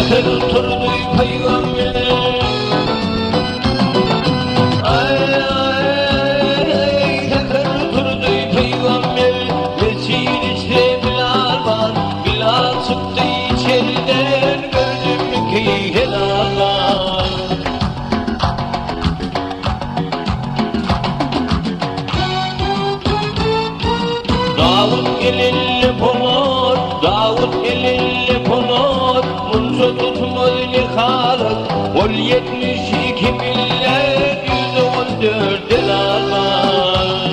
Säher turdy pygamber. Aý, aý, säher turdy pygamber. Mesjid içre Bilal bar. Bilal çykdy içeriden, gördüm ki helal bar. Dawut elinde polat, Dawut elinde polat, Munça tutmaz ne halat, Ol 72 millet, 114 delalat.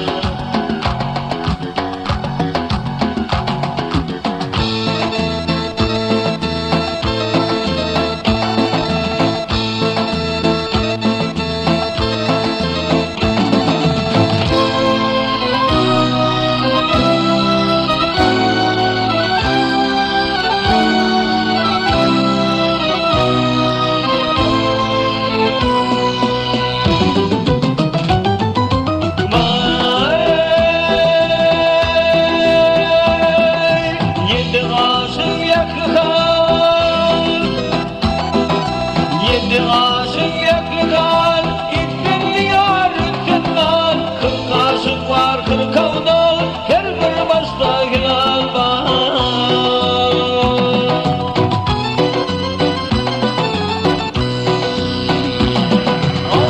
Ýedi gaşyň ýakykal, Ýedi gaşyň ýakykal, Itden diýar, itden gal, 40 gaşyk bar, 40 awdal, Her bir başda hilal bar.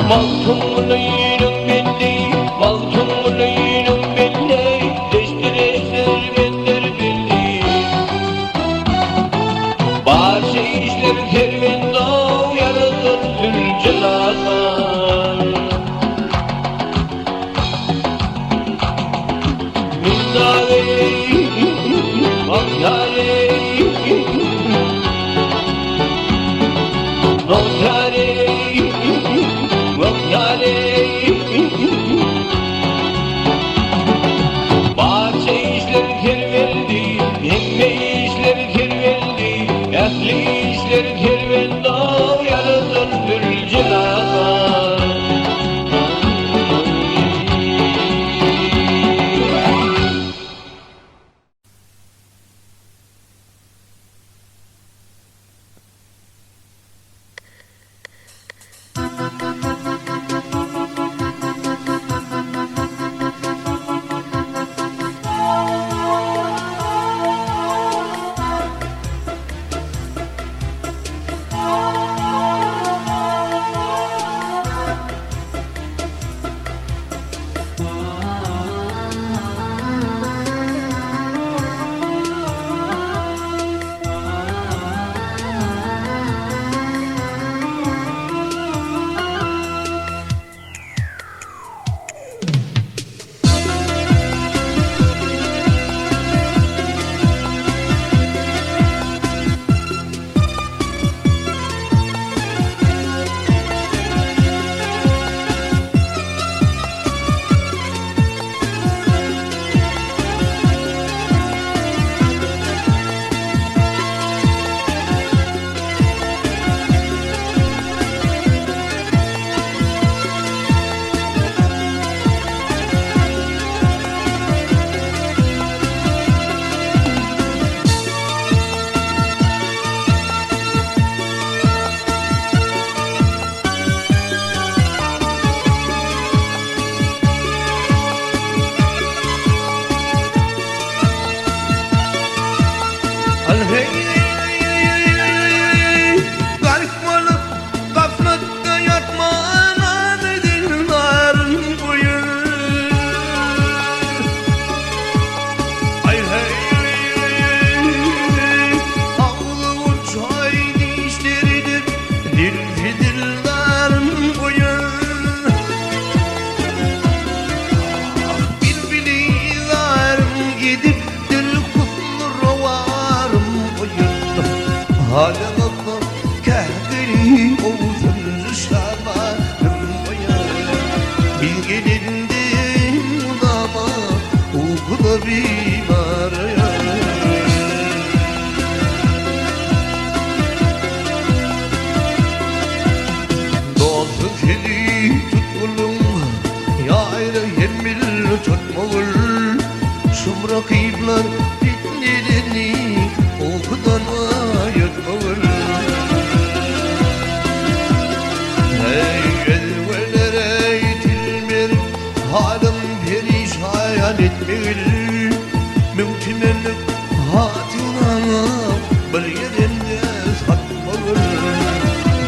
Magtymgulynyň bendi, Magtymgulynyň bendi, Deşdir-eşdir bender bildi. Barça işler kerwendo, Ýaradan Züljelaldan. Minnaly, Magtary, Magtary, Magtary. Barça işler kerwendi, Hemme işler kerwendi, Ähli işler kerwendo, Ýaradan Züljelaldan. Gark bolup gaflatda ýatman dildarym boýun. Aý heý, agzy çaý dişleridir, dilsi dildarym boýun. Bilbili zarym gidip dil kutlu rowarym boýun. Halyňyzda käkili olsun şamarym boýun. Bilgelinde mudama ukuda bimar Dosty seni tutgulum Ýaýra hemmil tutmagul Şum rakyplar fitnelerini Okudan aýyrtmagul. etmegil Mümkinlik hatyraňa bir ýerinde satmagyl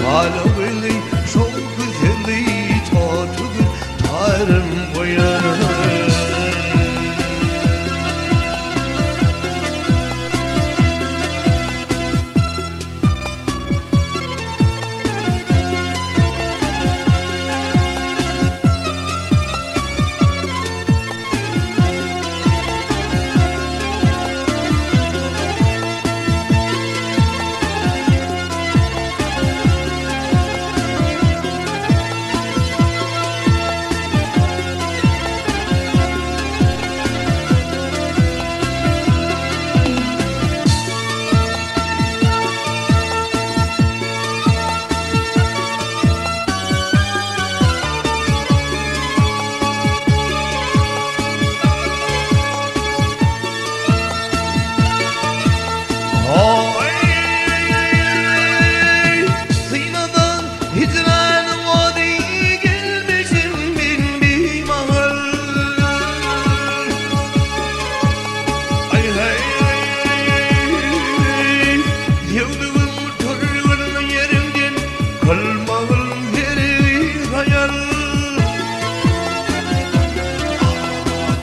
Malygyly şol güzeli totugül tarym goýar. Ay, Sinadan hicranın odi gelmişim bin bir mahal. Ay hey ay, Yıldığım törgünün yerinden Kılmağın yeri hayal.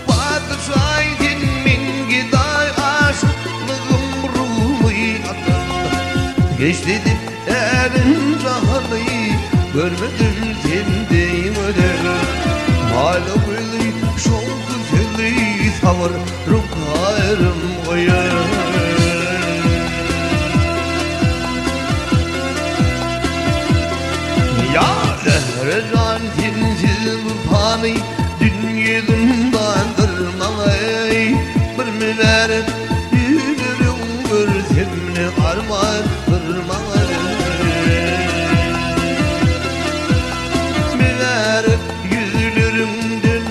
Padişaydın min giday aşıklığım ruhi atın. Geçti elin cahanı görmedim sendeyim öder. Malımını şok güzeli savur rukarım oyar. Ya zehrecan tinsiz bu fani dünyadan ey. Bir mübarek yürürüm görsemni arman kırmay. Mübarek yüzlerimden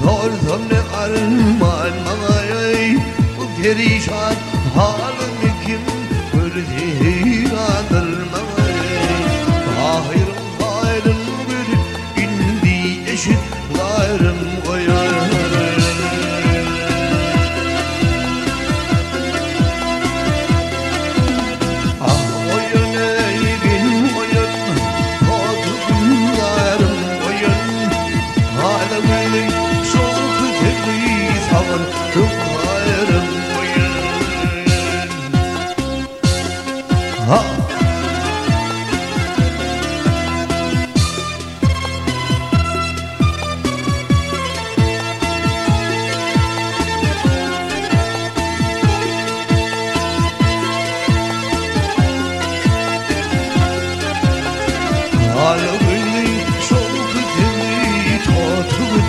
Zorsam ne arman ey. Bu perişan halimi kim görse heyrandır Ahirım hayrın görüp indi eşit gayrım koyar. Ah oyun ey bin oyun, Korkularım oyun. Alemini çok temiz savur gayrım oyun. Ha! Alemini çok temiz tatlı.